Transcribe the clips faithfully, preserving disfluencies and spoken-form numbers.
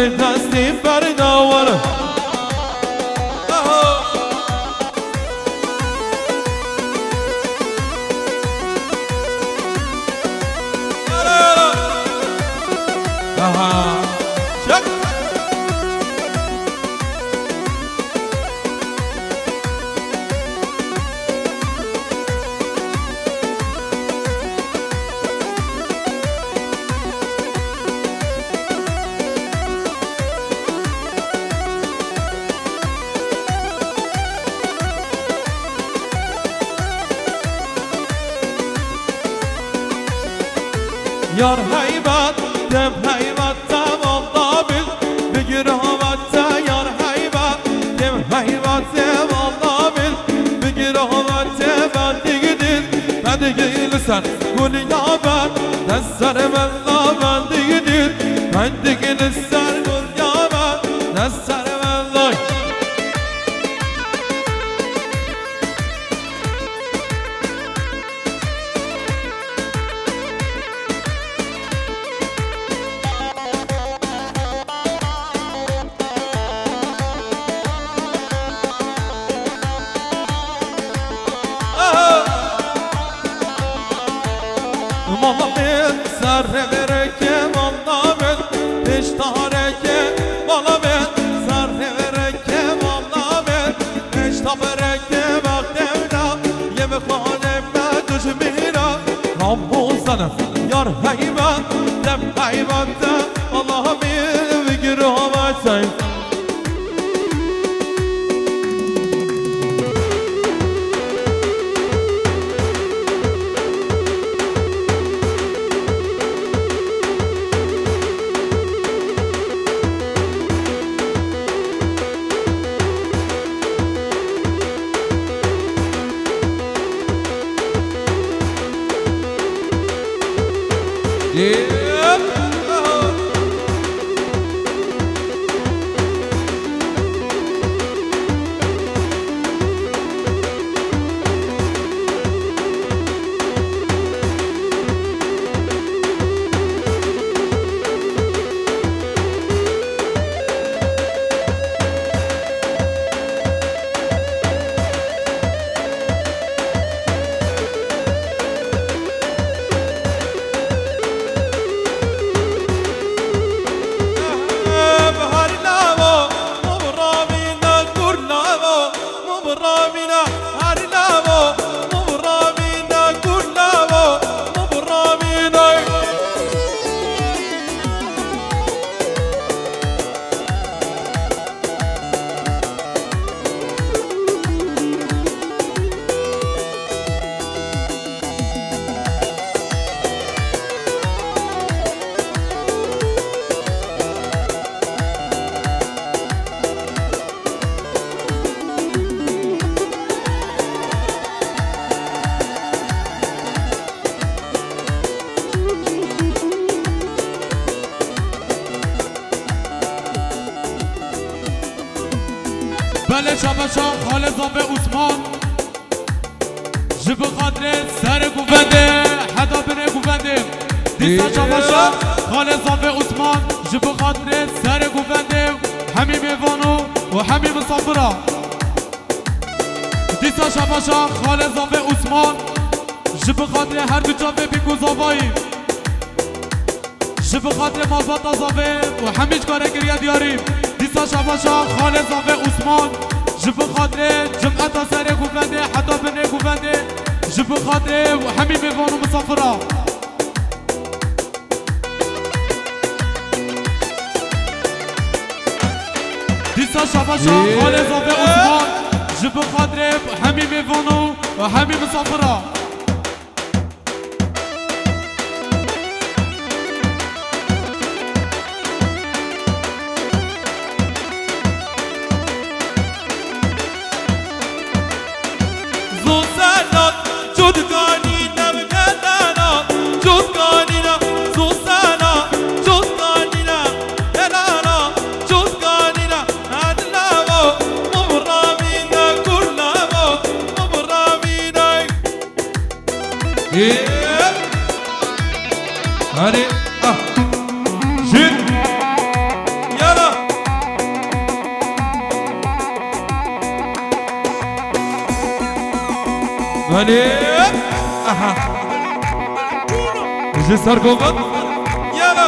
Destê berdawar. Aha. Çek. Yar heybet, dem heybet, te valla bil. Bigir havete yar heybet, dem heybet, te valla bil. Bigir havete ben digidin, ben digil sen gul ya ben. Sen ser valla ben digidin, ben digil sen gul ya ben. Sen ser valla. Mala min serre vereke mala min, piştareke mala min, serre vereke mala min. Eşta bereke bak devla, yeme xale me dujmîra. Rambo sana yar heyba, dem heyba de, Allah min vigir hava çay. Belê şabaşa Xalê Zafê Osman. Ji bi xatirê serê guvendê heta binê guvendê. Dîsa şabaşa Xalê Zafê Osman. Ji bi xatirê serê guvendê hemî mêvan û hemî misafira. Dîsa şabaşa Xalê Zafê Osman. Ji bi xatirê her du çavê pîk û zavayî. Ji bi xatirê malbata Zafê û hemî karekiriya diyarî. Dîsa şabaşa Xalê Zafê Osman. Ji bi xatirê cimeta serê guvendê heta binê guvendê. Ji bi xatirê hemî mêvan û misafira. Dîsa şabaşa Xalê Zafê Osman. Ji bi xatirê hemî mêvan û hemî misafira. Hadi. Aha. Ji ser kovin. Yala.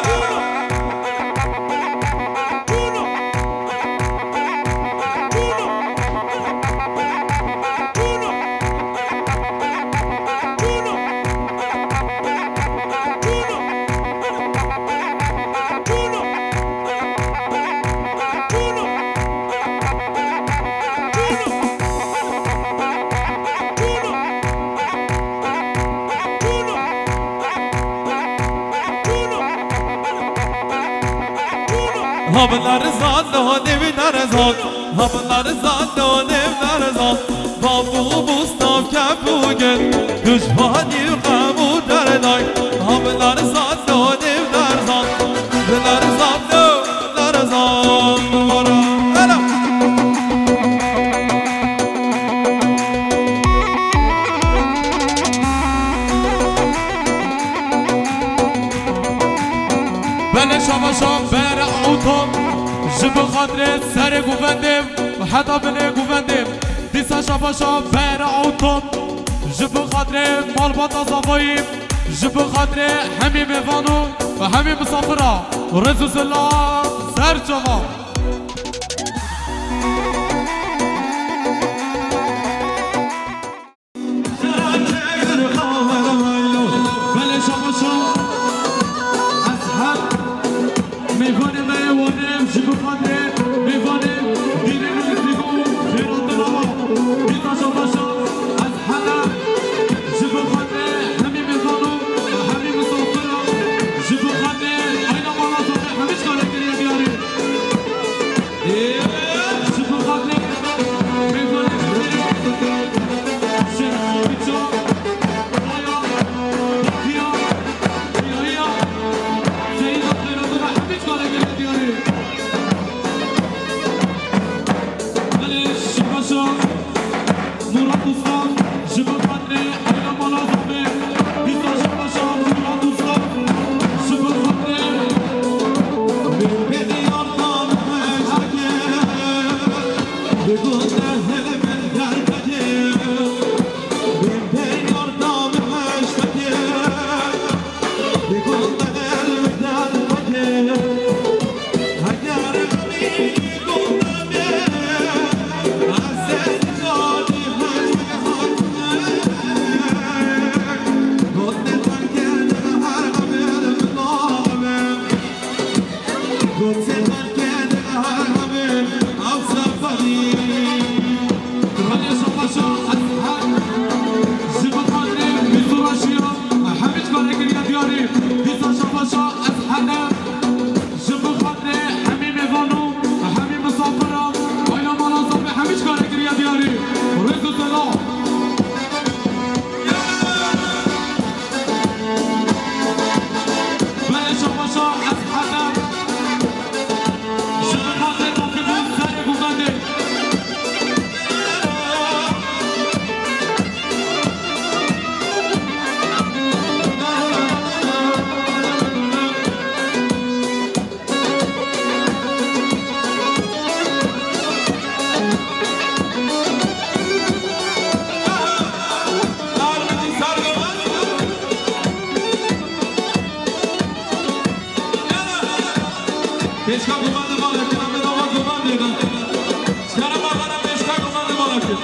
Habiler zan, deho devi derzan. Habiler zan, deho dev derzan. Babu Mustafa Kebugel, düşmanî qebû derdayî. Habiler zan, deho dev derzan. Habiler zan, deho derzan. Ela. Belê şabaşa bere awto, ji bi xatirê serê guvendê heta binê guvendê. Dîsa şabaşa bere awto, ji bi xatirê malbata Zavoyî, ji bi xatirê hemî mêvan û hemî misafira. Rêz û silav ser çava. Belê şabaşa. Ez her mêvanê me yê Wanê ji bi xatirê mêvanê dîrên û nizîk û xêratina we. Dîsa şabaşa. Ez hele ji bi xatirê hemî mêvan û hemî misafira ji bi xatirê ayna mala Zafê hemî çi kare kiriye diyarî. Murat Usta, ji bo xatirê Ayna Mala Zafê, dîsa şabaşa Murat Usta, ji bo xatirê. Ji bo xatirê hemî mêvan û hemî misafira, Ayna Mala Zafê hemî çi kare kiriye diyarî. Rêz û selam. Belê şabaşa ez hedef. Ji bo xatirê dokibûn serê guvendê. Pêşka gumandê bala kir, em ê nava gumandê de. Ji kara bala pêşka gumandê bala kir.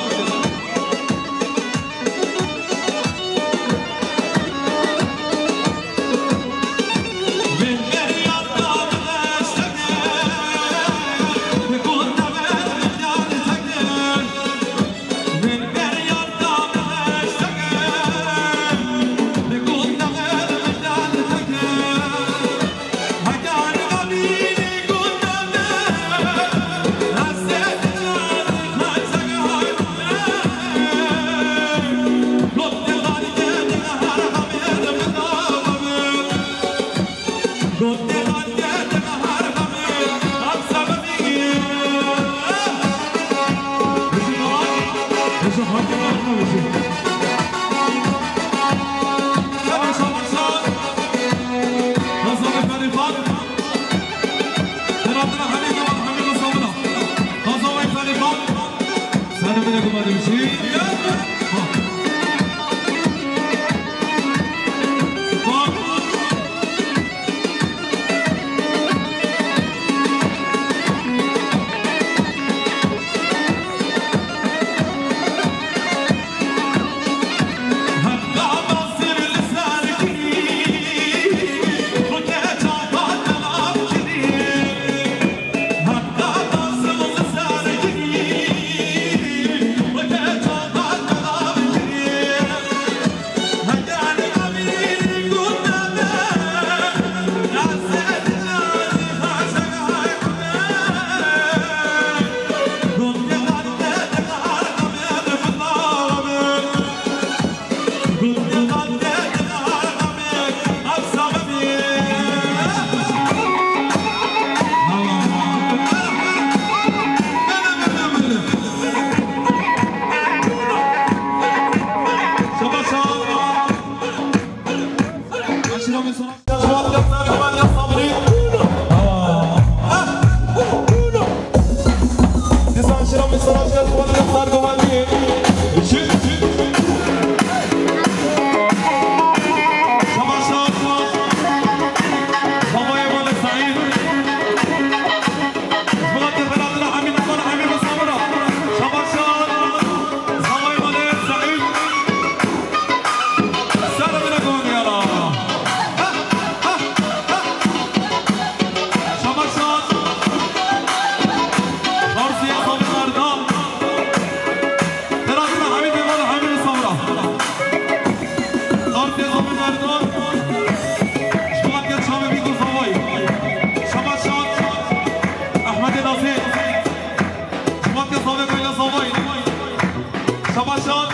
Şabaş şat.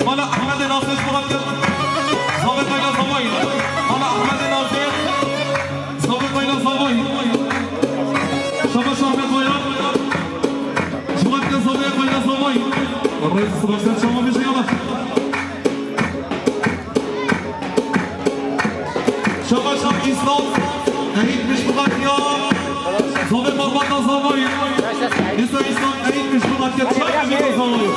Mala Ehmedê Nasir ji bo Xwedê. Zavê Qayla Zavayî. Mala Ehmedê Nasir. Zavê Qayla Zavayî. Şabaş Ahmet Bayar. Ji bo Xwedê Zavê Qayla Zavayî. Rêz sibasê çawa bêje ya. Şabaş Îslam. Eğitmiş bu katliam. Zavê Marmara Zavayî. Îsa Îslam eğitmiş bu katliam. Çay Zavayî.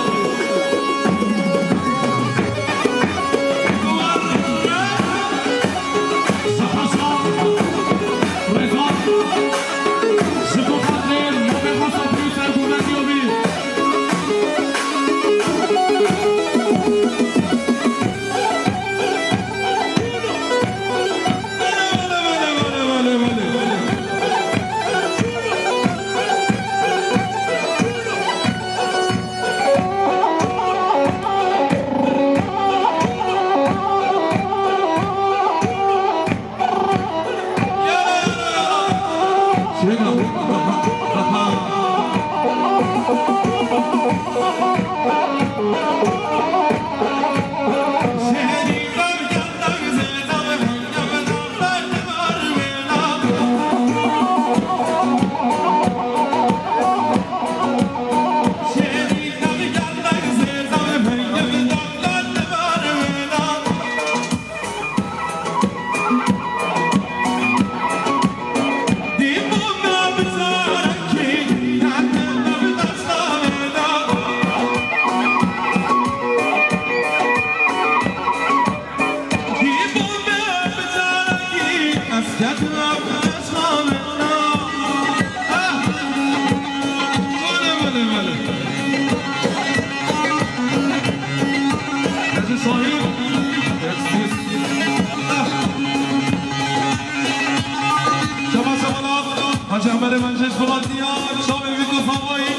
Hacı Ahmet'e ben ses bulat ya, çavê wî ku zavayî,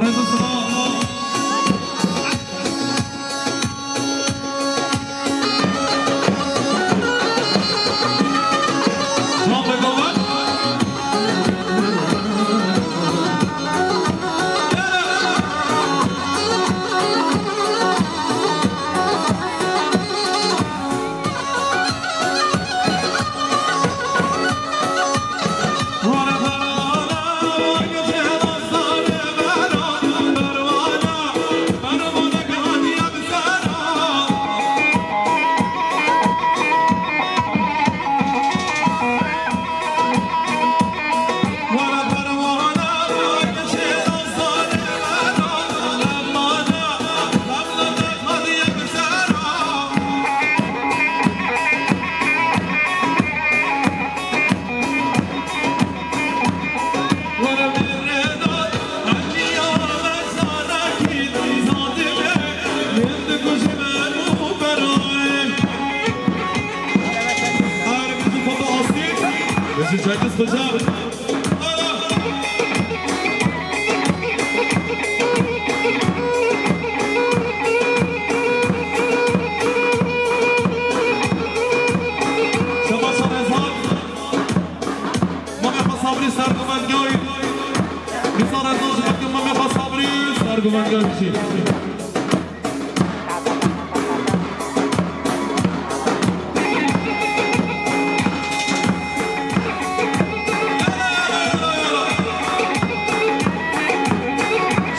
rêz û silav. Cengiz Hoca. Şabaş Rezan. Mehmet Sabri Sergumengay. Nizar Rezan, Mehmet Sabri Sergumengay.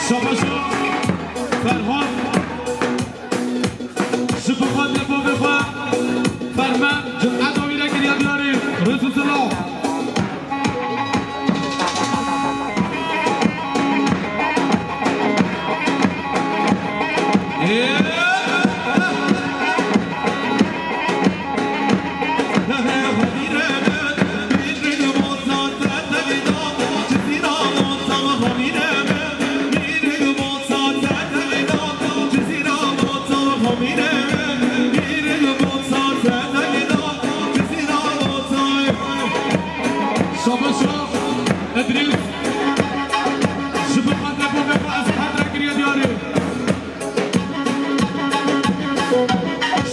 Şabaşa Ferhan. Ji bo xwe, ji bo bavê xwe ferme cumeta wî re kiriye diyarî. Rêz û silav.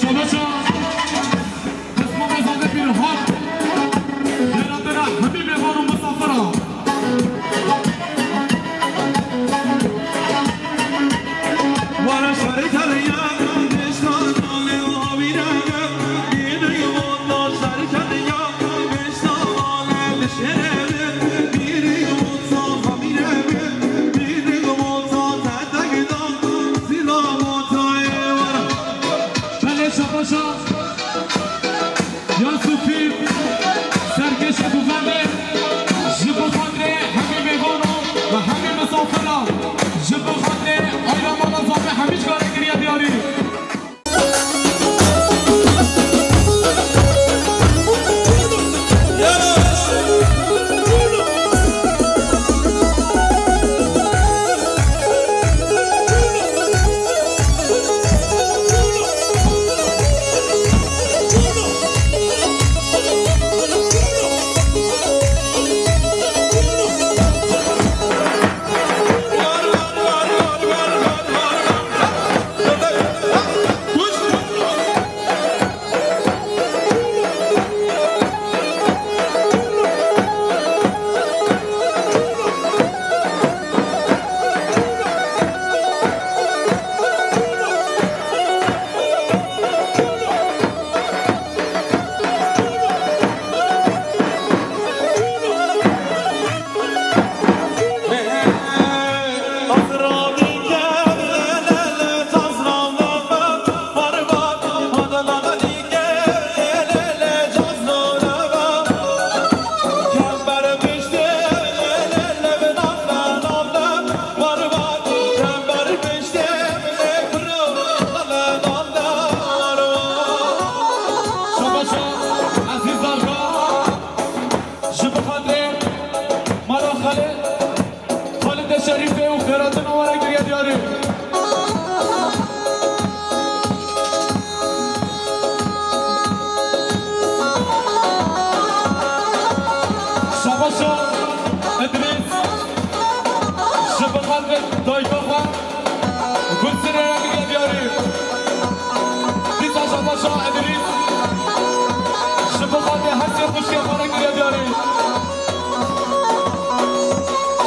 Şabaşa Esma Mezade Pîrhan, xêratina hemî mêvan û misafira. Belê şabaşa ya Sofî, serkêşê Dûvendê, ji bo xatirê hemî mêvanan ve hemî misafiran, ji bo xatirê Ayramana Zafê hemî ji kare kiriye diyarî. Şabaşa Ezîz Zarga, ji bo xatirê mala Xalid, Xalidê Şerîfê û xêratina we re kiriye diyarî. Şabaşa Îdrîs, ji bo xatirê dayika xwe. Gulsirê re kiriye diyarî. Dîsa şabaşa Îdrîs, ji bo xatirê hesê xwişkê xwe re kiriye diyarî.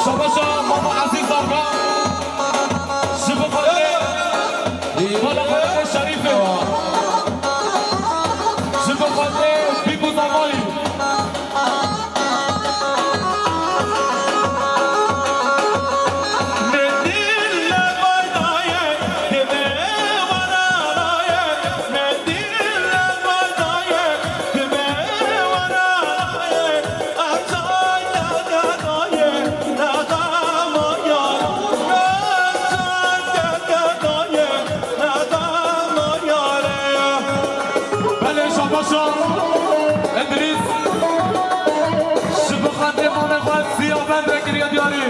Şabaşa Mama Ezîz Zarga, ji bo xatirê Mala Xalidê Şerîfê. Ji bo xatirê Bîk û Zavayî. Belê şabaşa Îdrîs, ji bo xatirê mamê xwe Siyabend re kiriye diyarî.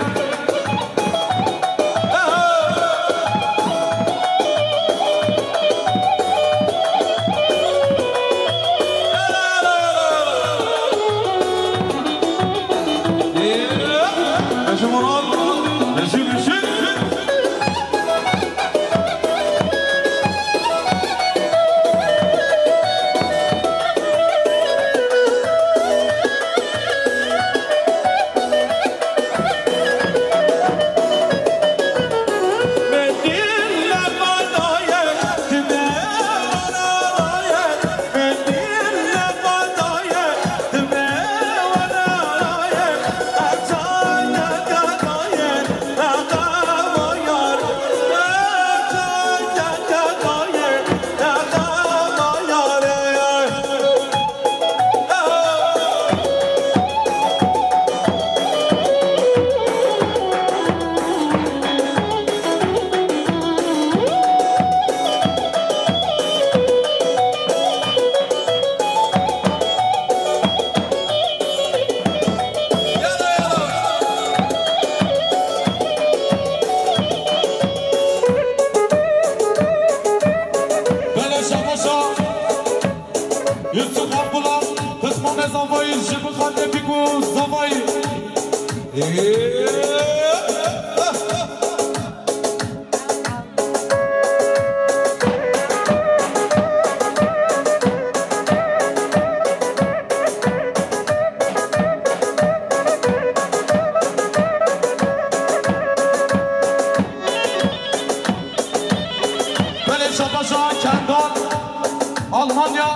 Almanya,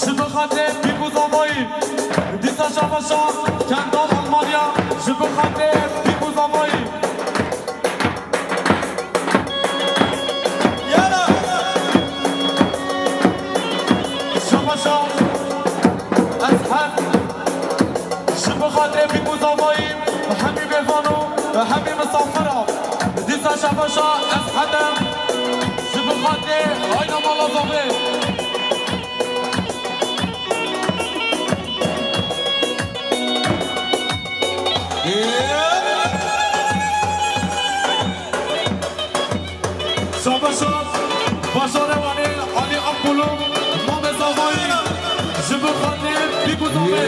ji bi xatirê pîk û zavayî. Dîsa şabaşa Kendal Almanya, ji bi xatirê pîk û zavayî. Şabaşa Ezher, ji bi xatirê pîk û zavayî, hemî mêvan û hemî misafir a. Dîsa şabaşa Ezher e, ji bi xatirê ayna mala zavê. Şabaşa bajarê Wanê Alî Akbulû, Mamê Zavayî, ji bi xatirê pîk û zavê.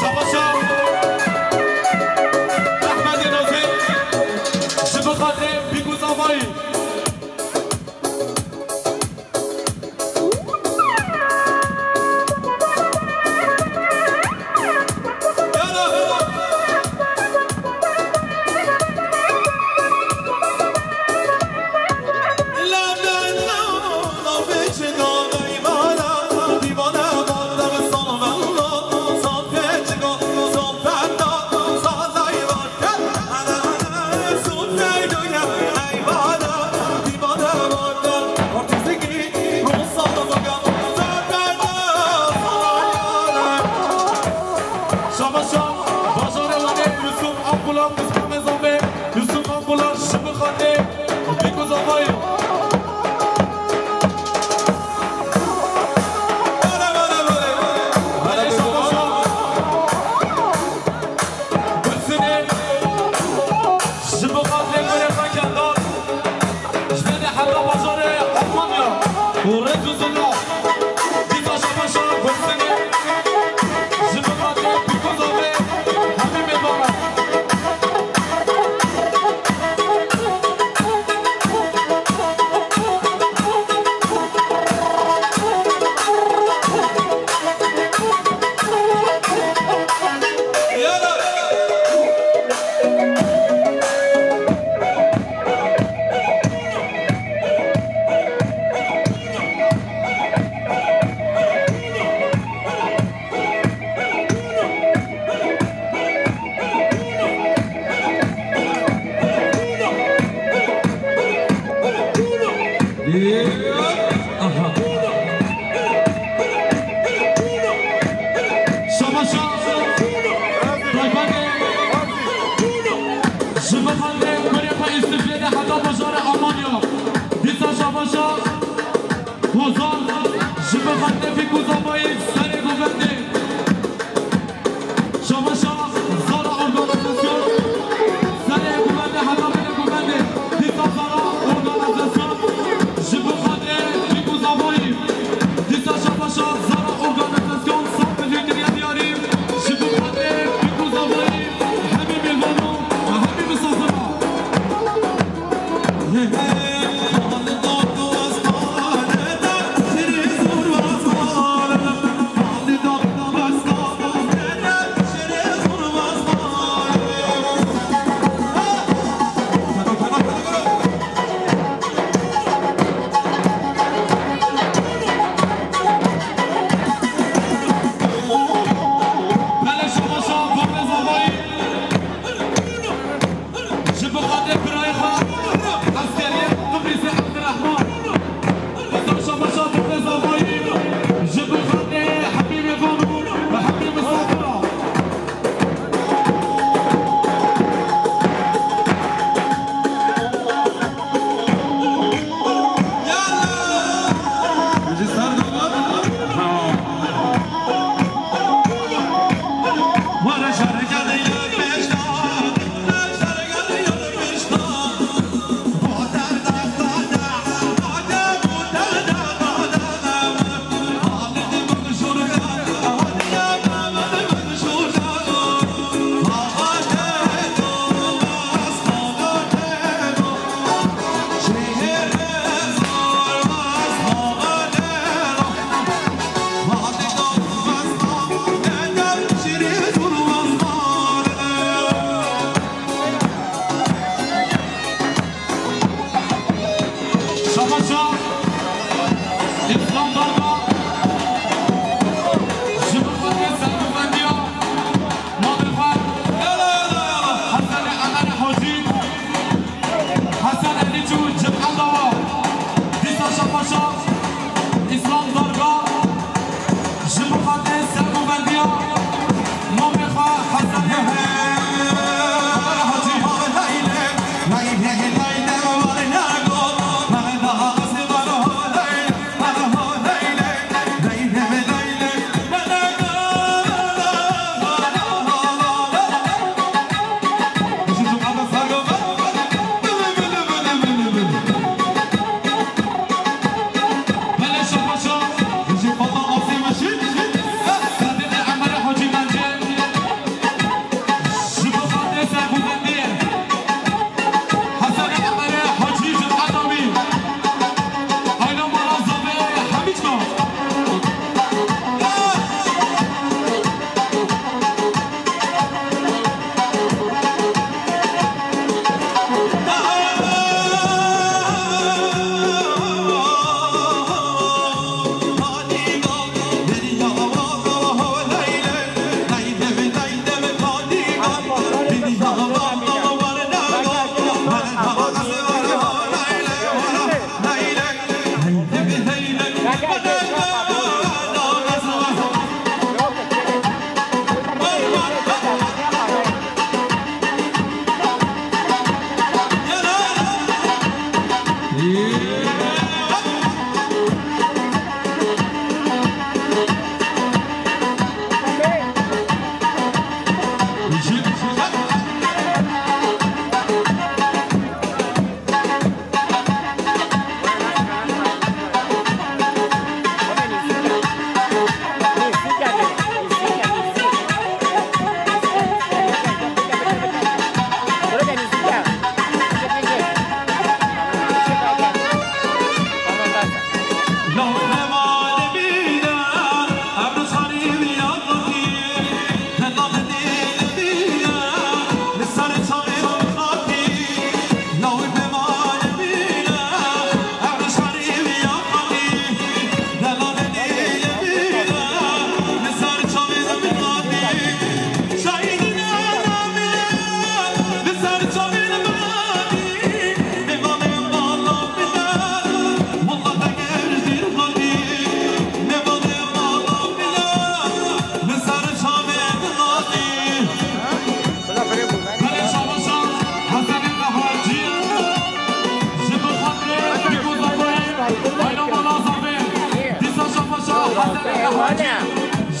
Şabaşa Ehmedê Nazî, ji bi xatirê pîk û zavayî. Şabaşa bajarê Wanê Yusuf Akbula, pismamê zavê Yusuf Akbula, ji bi xatirê pîk û zavayî. Belê şabaşa. Gulsine, ji bi xatirê kurê xwe Kendal, ji vê de heta bajarê Almanya û rêz û zila. Dîsa şabaşa Gulsine, ji bi xatirê pîk û zavê hemî mêvanan. Aha. Şabaşa tayfanê ji bi xatirê kurê xwe Îstîflê de heta bajarê Almanya. Dîsa şabaşa Hozan, ji bi xatirê pîk û zavayî serê govendê. Şabaşa zara organîzasyon, serê govendê heta binê govendê. Dîsa zara organîzasyon, ji bi xatirê pîk û zavayî. Dîsa şabaşa zara organîzasyon, sed milyon kiriye diyarî. Ji bi xatirê pîk û zavayî, hemî mêvan û hemî misafir a.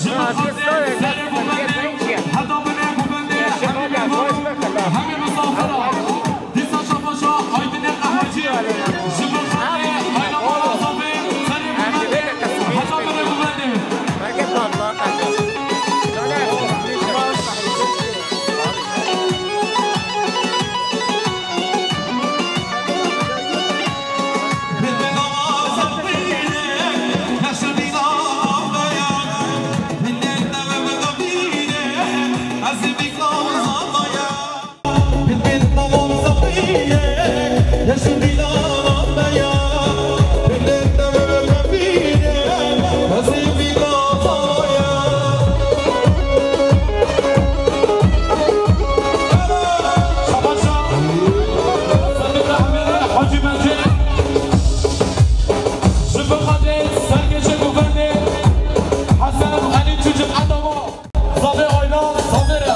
Ji min xatirê serê govendê heta binê govendê hemî mêvan, hemî misafira. Dîsa şafa şa Aydinê Qehwecî ji min xatirê ayna mala zafê serê govendê heta binê govendê. Zafê Ayla, zafê re.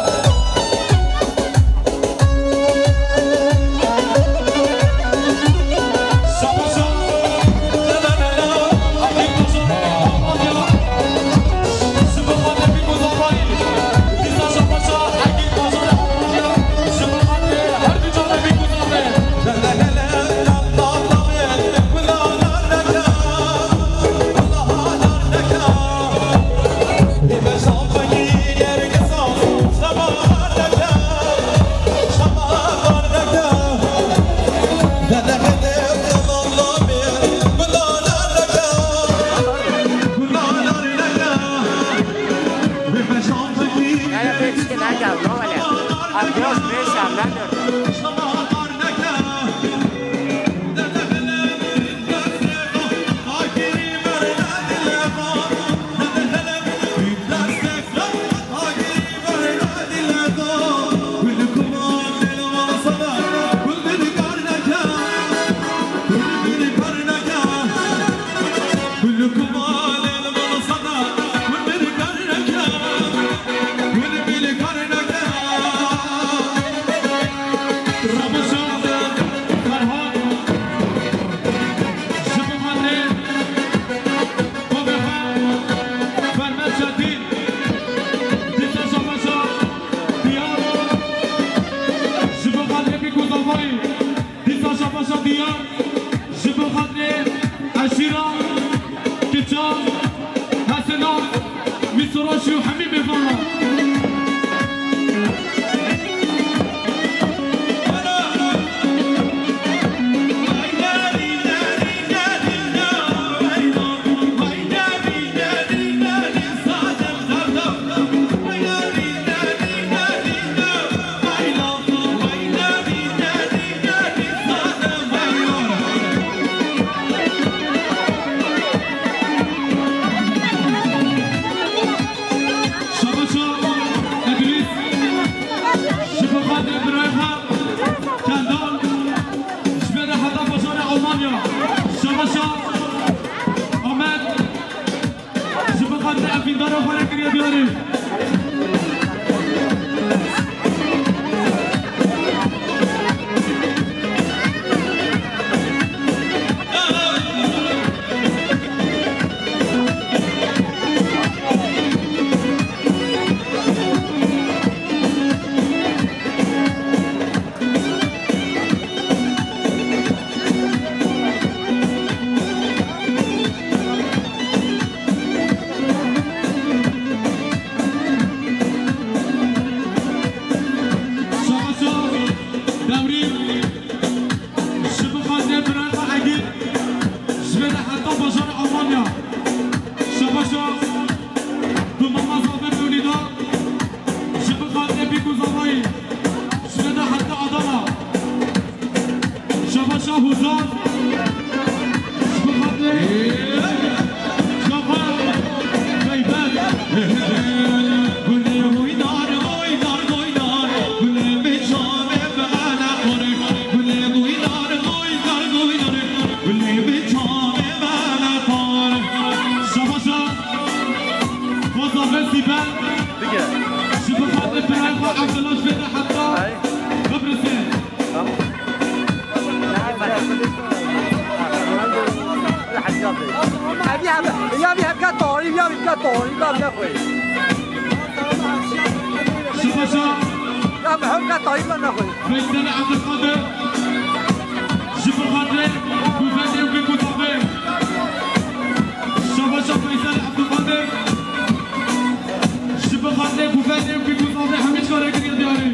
Ji bo xatirê Pîk û Zavayî, dîsa şapaşa Diyar, ji bo xatirê eşîra, kiça, Hesena, Mîsroşî û hemî mêvanan. Şabaşa Edrîs, ji bo xatirê birayê xwe Kendal, ji vê re heta bajarê Almanya. Şabaşa Amed, ji bo xatirê evîndara xwe re kiriye diyarî. Şabaşa Dewrî, ji bo xatirê birayê xwe Egîd, ji vê re heta bajarê Almanya. Şabaşa Dumama Zafê Mewlîda, ji bo xatirê Pîk û Zavayî, ji vê re heta Adana. Şabaşa Huzar, ji bo xatirê Şafa Xeybet. Gulê oynar, oynar, oynar, gulê min çavê bi ele xwe. Evî hevka tarî, ya vî hevka tarî, ya vî hevka tarî, ya vî hevka tarî. Şabaşa. Ya vî hevka tarî, ya vî hevka tarî. Feysel Abdülkadir. Ji bo xatirê guvendê û bêguzaxê. Şabaşa Feysel Abdülkadir. Ji bo xatirê guvendê û bêguzaxê hemî çarekiriye diyarî.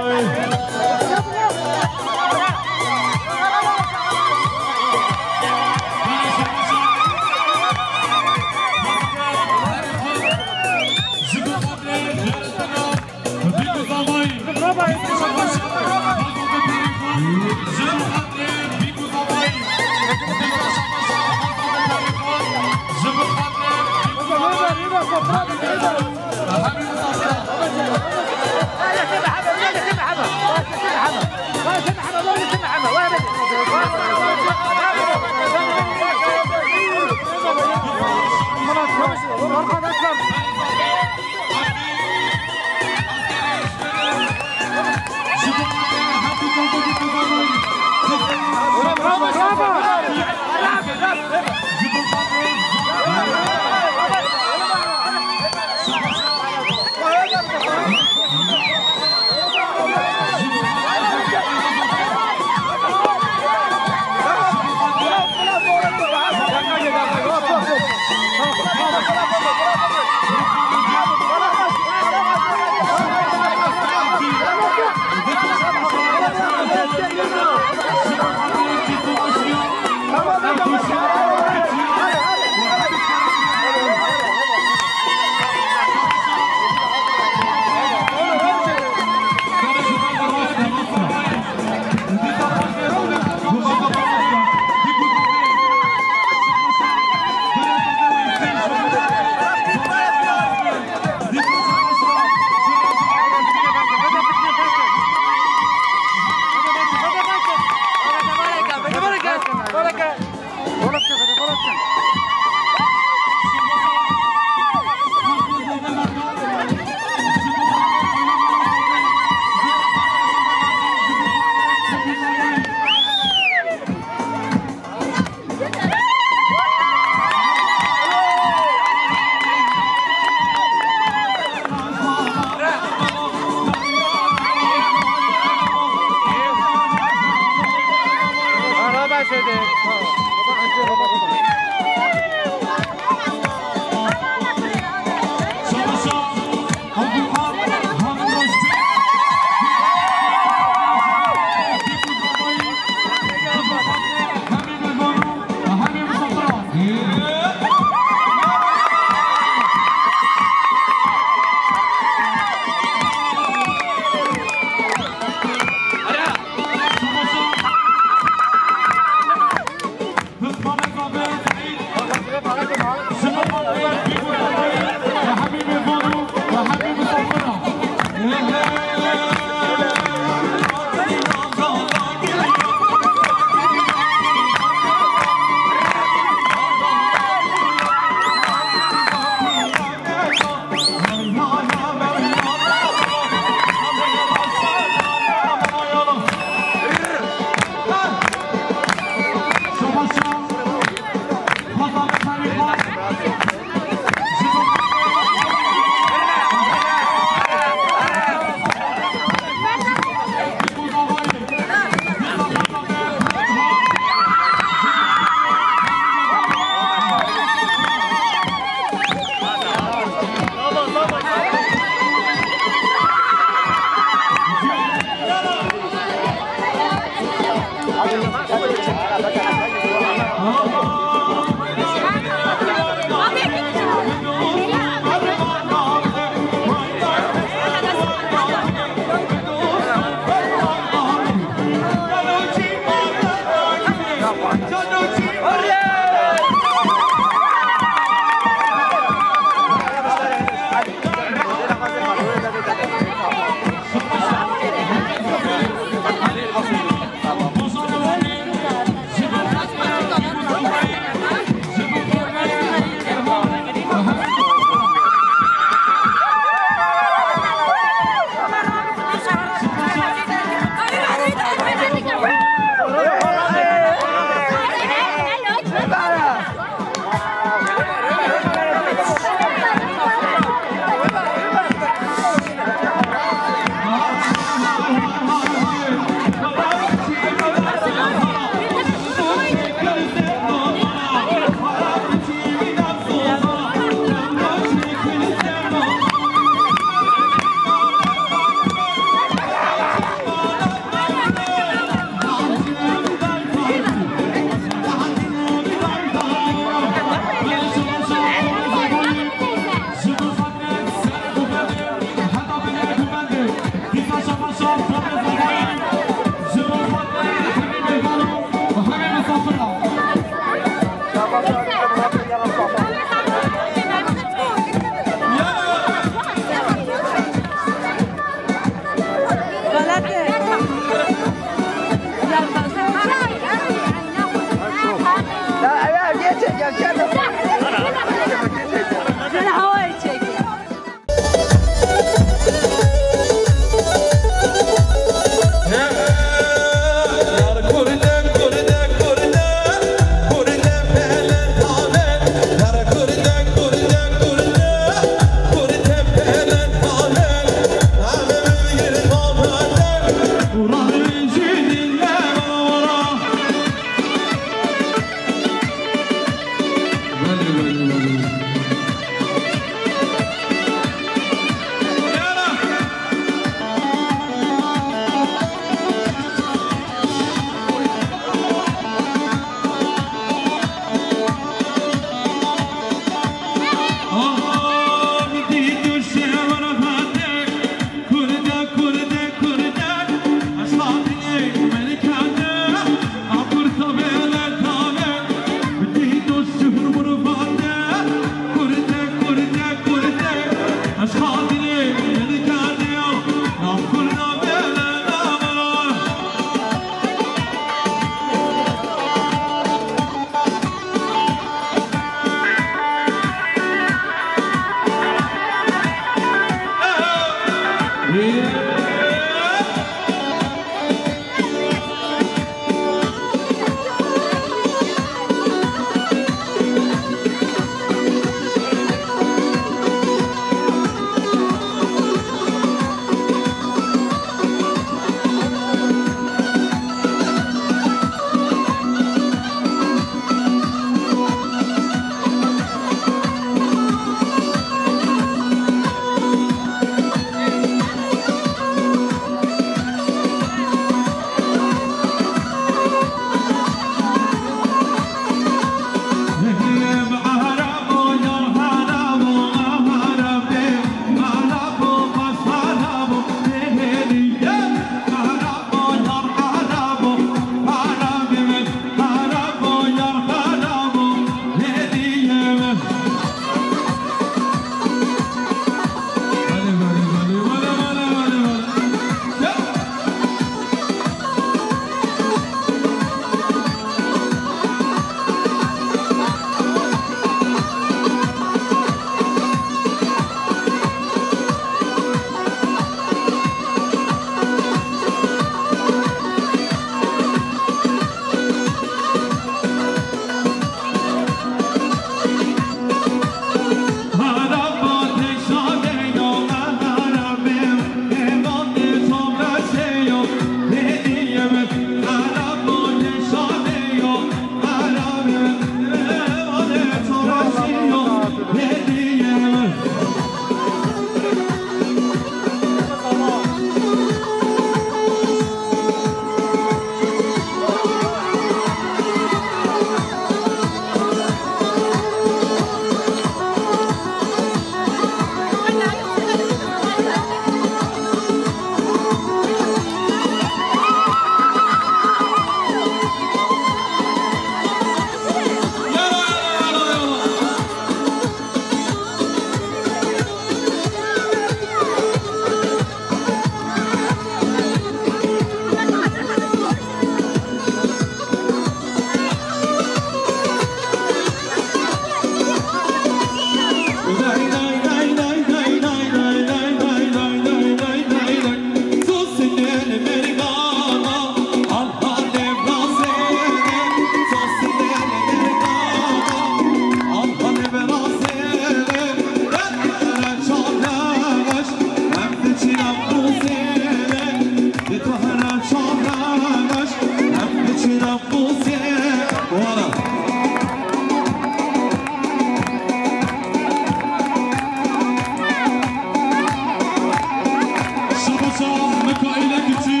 Şabaşa Mikaîlê Kiçî,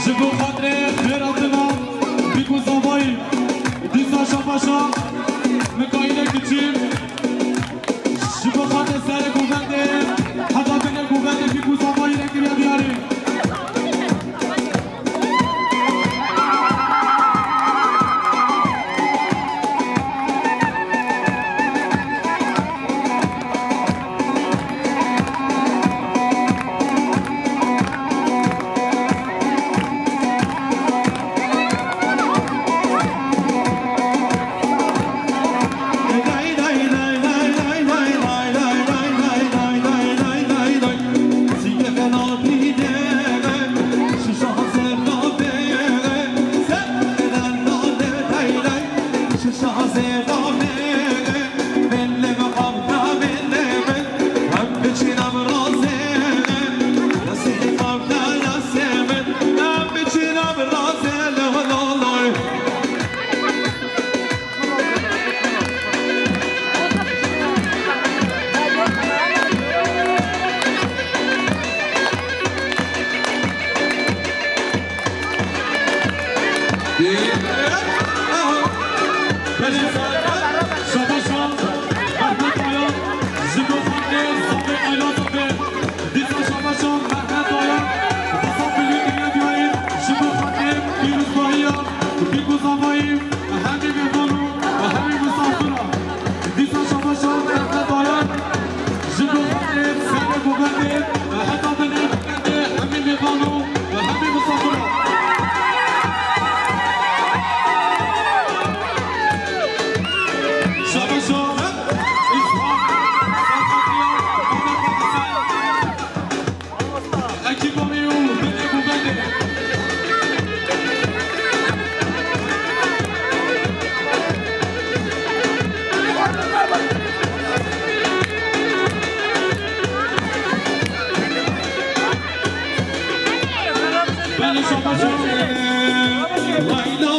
ji bo xatirê xêratina Bîk û Zavayî, dîsa şabaşa Mikaîlê Kiçî, ji bo xatirê serê govendê, heta binê govendê Bîk û Zavayî re kiriye diyarî. Heta binê hemî mêvan û hemî misafiran. Şabaşa, Îsmaîl, Serkatiya, Mehmet Hasan. Ekîba wî û binê û bendê. Belê şabaşa. Leyla